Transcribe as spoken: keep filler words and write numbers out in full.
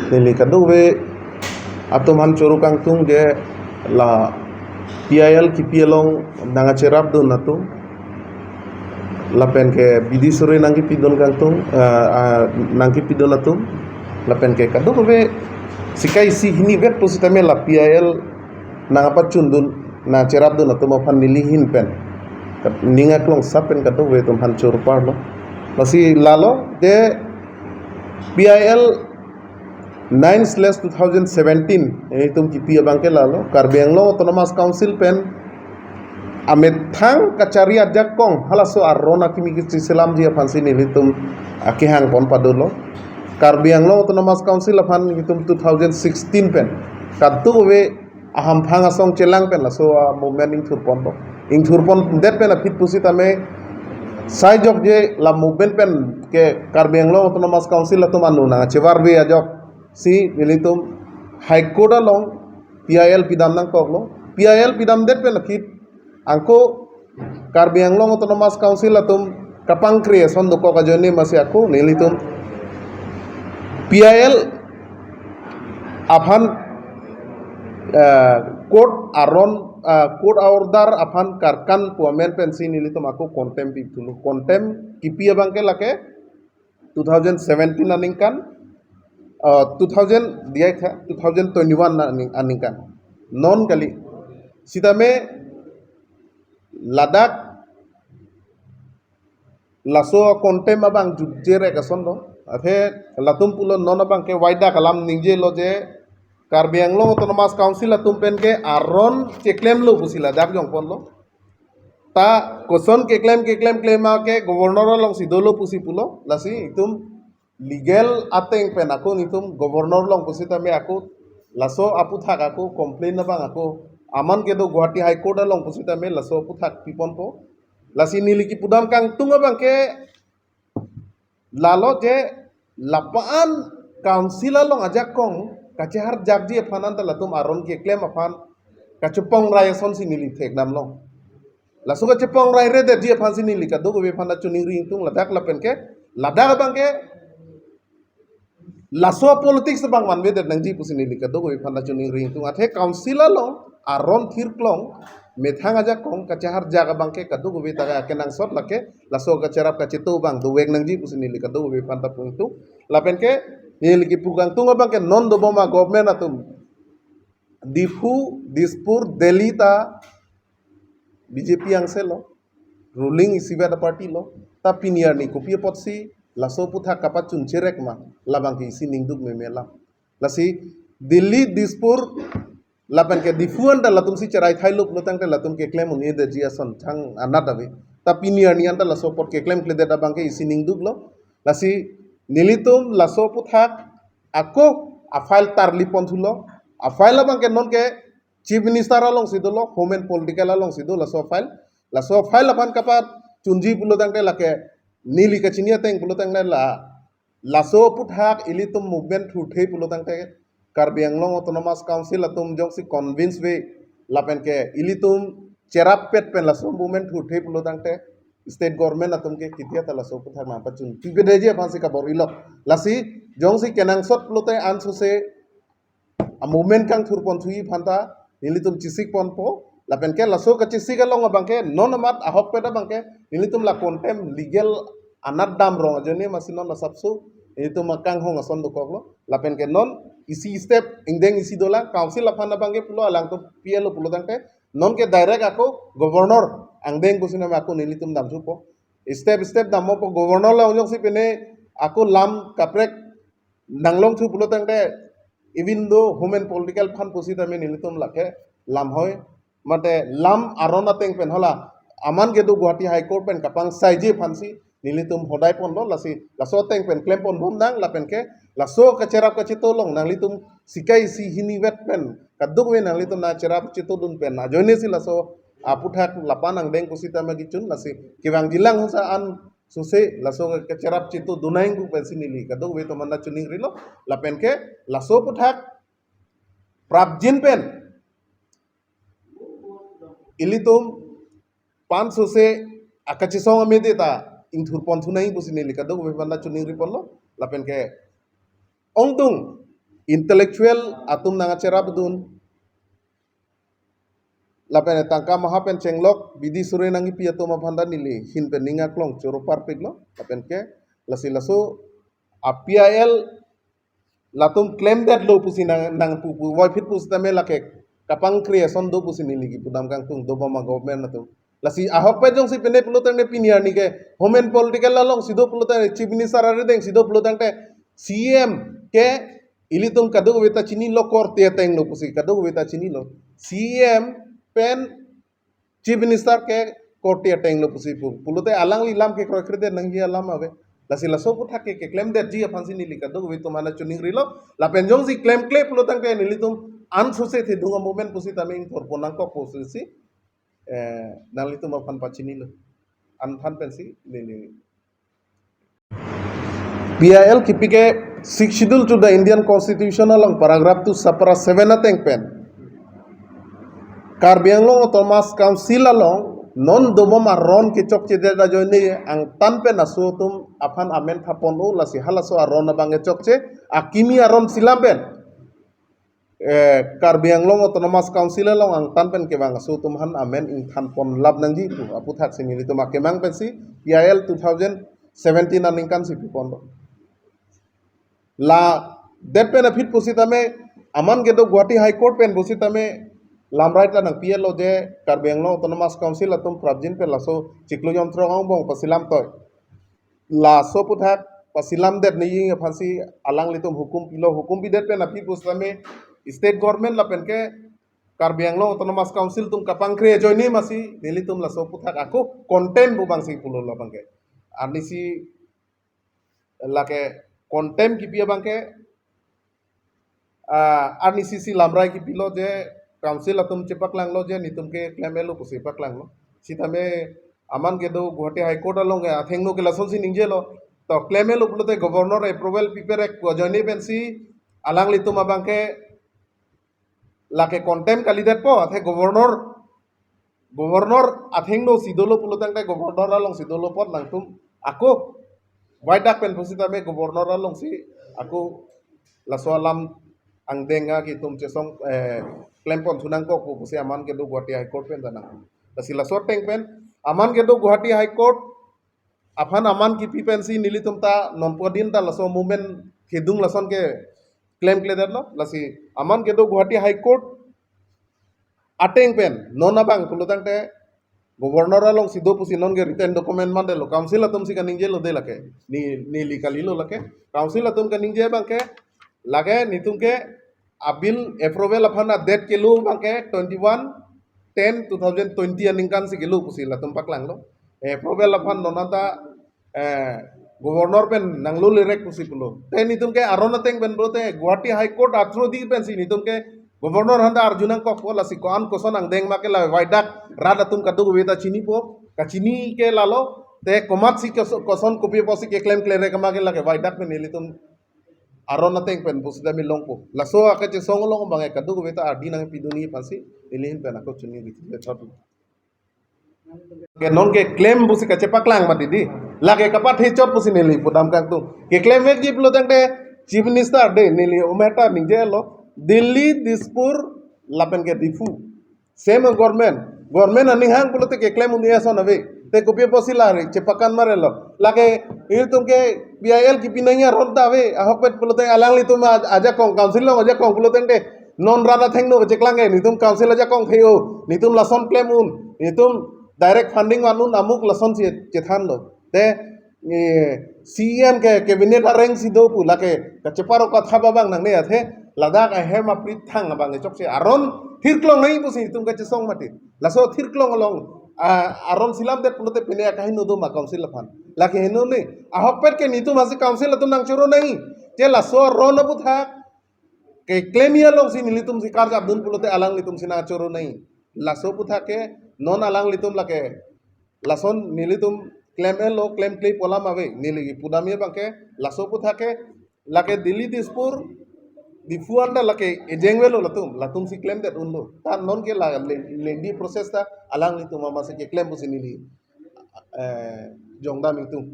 Neli kadokave atum aphan choro kangtung je la P I L kipi along nangkacherapdun atum, lapen ke bidi suri nangkipidun kangtung, ah, ah, nangkipidun atum, lapen ke kadokave sika isi hini vet pusitame la P I L nangkapachundun, nangcherapdun atum aphan neli ahin pen, kat-, ning aklong sap pen kadokave atum aphan choro parlo. Lasi lalo je P I L nine slash two thousand seventeen, eh, itum kipi abangke lalo, Karbi Anglong Autonomous Council pen amethang kachari ajakong halaso aron akimi kisi selamji aphansi nelitum akehang pon padolo. Karbi Anglong Autonomous Council aphan itum two thousand sixteen pen kadokave ahamphang asong chelang pen laso a-movement ingthur ponpo. Ingthur pondet pen aphi pusitame sai jokje la movement pen ke Karbi Anglong Autonomous Council atum anu nangchevarve ajok si nelitum High Court along P I L pidam nangkoklo. P I L pidamdet pen aphi ako Karbi Anglong Autonomous Council atum kapangkri ason dokok ajoine masi ako nelitum P I L aphan, eh, court aron, eh, court order aphan karkan pu amen pensi nelitum ako contempt pipithulo. Contempt kipi abangke lake two thousand seventeen aningkan, eh, two thousand diya tha, two thousand twenty-one aning-, aningkan. Non kali. Sitame ladak laso contempt abang jutjerek ason do. Athe latum pulo non abangke waida kalam ningjelo je Karbi Anglong Autonomous Council atum penke aron cheklemlo pusi ladak jongponlo. Ta koson keklem keklem klem ake governor alongsi dolo pusi pulo. Lasi itum legal ateng pen ako nelitum governor along pusitame ako laso aputhak ako complain abang ako aman kedo Guwahati High Court along pusitame laso aputhak piponpo. Lasi neli kipudam kangtung abangke lalo je lapu-an council along ajakong kacheharjakji aphan anta latum aron keklem aphan kachepongrai asonsi neli thekdamlo. Laso kachepongrai redetji aphansi neli kadokave aphan ta choningri ingtung ladak lapen ke ladak abangke laso politics abang vanvedet nangji pusi neli kadokave aphan ta choningri ingtung. Athe council along aron thirklong methang ajakong kacheharjak abangke kadokave ta akenangsot lake laso kacherap kacheto abang dovek nangji pusi neli kadokave aphan ta pu ingtung. Lapen ke neli kipu kangtung abangke non dobom a-government atum Diphu, Dispur, Delhi ta B J P angselo, ruling isivet a-party lo, ta pini arni kopi apotsi laso aputhak kapachuncherek ma, labangke isi ningduk meme alam. Lasi Delhi, Dispur, lapen ke Diphu anta latumsi cherai thailo pulo tangte latum keklem un-edetji ason thang anat ave. Ta pini arni anta laso apot keklemkledet abangke isi ningduklo. Lasi nelitum laso aputhak ako a-file tarlipon thulo. A-file abangke nonke Chief Minister alongsi dolo, Home and Political alongsi do laso a-file. Laso a-file aphan kapachunji pulo tangte lake neli kachini ateng pulo tangte la laso aputhak ilitum movement thurthe pulo tangte Karbi Anglong Autonomous Council atum jongsi convince ave lapen ke ilitum cherappet pen laso movement thurthe pulo tangte state government atum ke kitia ta laso aputhak nangpachun pipedeji aphansi kabor-ilo. Lasi jongsi kenangsot pulote ansose a-movement kangthurpon thuji aphan ta nelitum chesikponpo. Lapen ke laso kachesik along abangke non amat ahokpet abangke nelitum la contempt legal anat damrong ajoine masi non asapso nelitum akanghong ason dokoklo. Lapen ke non isi step ingdeng isi dolang council aphan abangke pulo alangtum P L O pulo tangte nonke direct ako governor angdeng pusi nama ako nelitum damthupo. Step step dampo governor la unjong si pene ako lam kaprek nanglongthu pulo tangte, even though Home and Political aphan pusitame nelitum lake lam hoi, mate lam aron ateng pen hala aman kedo Guwahati High Court pen kapangsaiji aphansi nelitum hodai ponlo. Lasi laso ateng pen klemponbom nang lapen ke laso kacherap kacheto along nanglitum sika isi hini vet pen kadokave nanglitum nangcherap chetodun pen ajoine si laso aputhak lapu-an angdeng pusitame kichun. Lasi kevangjilang hunsa an sose laso kacherap chetodun nangji pu pensi neli kadokave atum aphan ta choningrilo. Lapen ke laso aputhak prapjin pen ilitum pan sose akachesong amede ta ingthurpon thu nangji pusi neli kadokave aphan ta choningriponlo. Lapen ke ongdung intellectual atum nangcherapdun, lapen tangka maha pen chenglok bidi suri nangkipi atum aphan ta neli ahin pen ning aklong choro parpiklo, lapen ke lasi laso a P I L latum klemdetlo pusi nang, nangpu pu voiphit pusitame lake kapangkri ason do pusi neli kipudam kangtung, dobom a government atum. Lasi ahokpet jongsi pine pulo tangte pini arni ke home and political alongsi do pulo tangte, chief minister aridengsi do pulo tangte, C M ke ilitum kadokave ta chinilo, korte atenglo pusi kadokave ta chinilo. C M pen chief minister ke korte atenglo pusi pu. Pulote alangli lam kekroikredet nangji alam ave. Lasi laso aputhak ke keklemdetji aphansi neli kadokave atum aphan choningrilo. Lapen jongsi klemkle pulo tangte nelitum ansose thedung a-movement pusitame ingthorpon nangkok pusi, eh, nanglitum aphan pachinilo. Anthan pensi neli P I L kipi ke Sixth Schedule to the Indian Constitution along paragraph two subpara seven ateng pen Karbi Anglong Autonomous Council along non dobom aron kechokchedet ajoine angtan pen aso atum aphan amen thapon-o, lasi halaso aron abang kechokche akimi aron silam pen, eh, Karbi Anglong Autonomous Council along angtan pen kevang aso atum aphan amen ingthanpon lap nangji pu aputhak si nelitum akemang pensi P I L two thousand seventeen aningkan si piponlo. La det pen aphi pusitame aman kedo Guwahati High Court pen pusitame lamrai ta nangpi-etlo je Karbi Anglong Autonomous Council atum prapjin pen laso chiklo jonthrok angbong pasilam toi. Laso aputhak pasilamdet nangji aphansi alanglitum hukum pilo, hukum pidet pen aphi pusitame state government lapen ke Karbi Anglong Autonomous Council atum kapangkri ajoine masi nelitum laso aputhak ako contempt pu abangsi pulo labang ke. Arnisi lake contempt kipi abang ke, ah, arnisi si lamrai kipilo je council atum chepaklanglo je netum ke klem-etlo pusi paklanglo. Sitame aman kedo Guwahati High Court along ke athengno ke lasonsi ningjelo. To klem-etlo pulote governor approval piperek pu ajoine pensi alanglitum abang ke lake contempt kalidetpo, athe governor, governor athengno si dolo pulo tangte governor alongsi dolo apot nangtum ako waidak pen pusitame governor alongsi ako laso alam angdeng a kitum chesong, eh, klempon thu nangkok pu pusi aman kedo Guwahati High Court pen ta nang. Lasi laso ateng pen aman kedo Guwahati High Court aphan aman kipi pensi nelitum ta nonpu adin ta laso movement kedung lason ke klemkledetlo. Lasi aman kedo Guwahati High Court ateng pen non abang pulo tangte governor alongsi do pusi non ke written document mandetlo, council atumsi kaningjelo de lake, ne, neli kalilo lake, council atum kaningje abang ke lake netum ke a bill approval aphan a date kelo abang ke twenty-one ten two thousand twenty aningkan si kelo pusi latum paklanglo. Approval aphan non anta, eh, governor pen nanglo lerek pusi pulo. Te netum ke aron ateng pen pulote Guwahati High Court athro di pensi netum ke governor aphan ta arju nangkokpo, lasi ko-an koson angdeng ma ke la waidak rat atum kadokave ta chinipo, kachini ke lalo, te komatsi koso-, koson kopi apotsi keklem klerek ma ke lake waidak pen nelitum aron ateng pen pusitame longpo. Laso akachesong along abang ke kadokave ta ardi nangpidunji aphansi neli ahin pen ako chini di. Ke non keklem pusi kachepaklang mati di. Lake kapathe chot pusi neli pudam kangtung. Keklem vekji pulo tangte Chief Minister de neli omerta ningjelo. Delhi, Dispur, lapen ke Diphu. Same government. Government aning hang pulote keklem un-e ason ave. Te kopi apotsi lari chepakan marelo. Lake ilitum ke P I L kipi nangji aron ta ave. Ahokpet pulote alanglitum a-, ajakong council along ajakong pulo tangte non rat athengno kacheklang ke netum council ajakong the-o, netum lason klem un, netum direct funding van un amuk lasonsi chethanlo. Te, eh, C M ke cabinet areng si do pu lake kacheparo kathap abang nangne athe ladak ahem apri thang abang chokche aron thirklong nangji pusi netum kachesong mati. Laso thirklong along, ah, aron silamdet pulote pine akaheno do ma council aphan. Lake heno ne. Ahokpet ke netum hasi council atum nangchoro nangji. Che laso aron aputhak keklem alongsi nelitumsi karjapdun pulote alanglitumsi nangchoro nangji. Laso aputhak ke non alanglitum lake lason nelitum klem-etlo, klemkle pu alam ave, neli pudamji abang ke laso aputhak ke lake Delhi, Dispur, Diphu anta lake ejeng avelo latum, latumsi klemdet unlo. Ta non ke la le-, lengdi process ta alanglitum amatsi keklem pusi neli, eh, jongdam itum.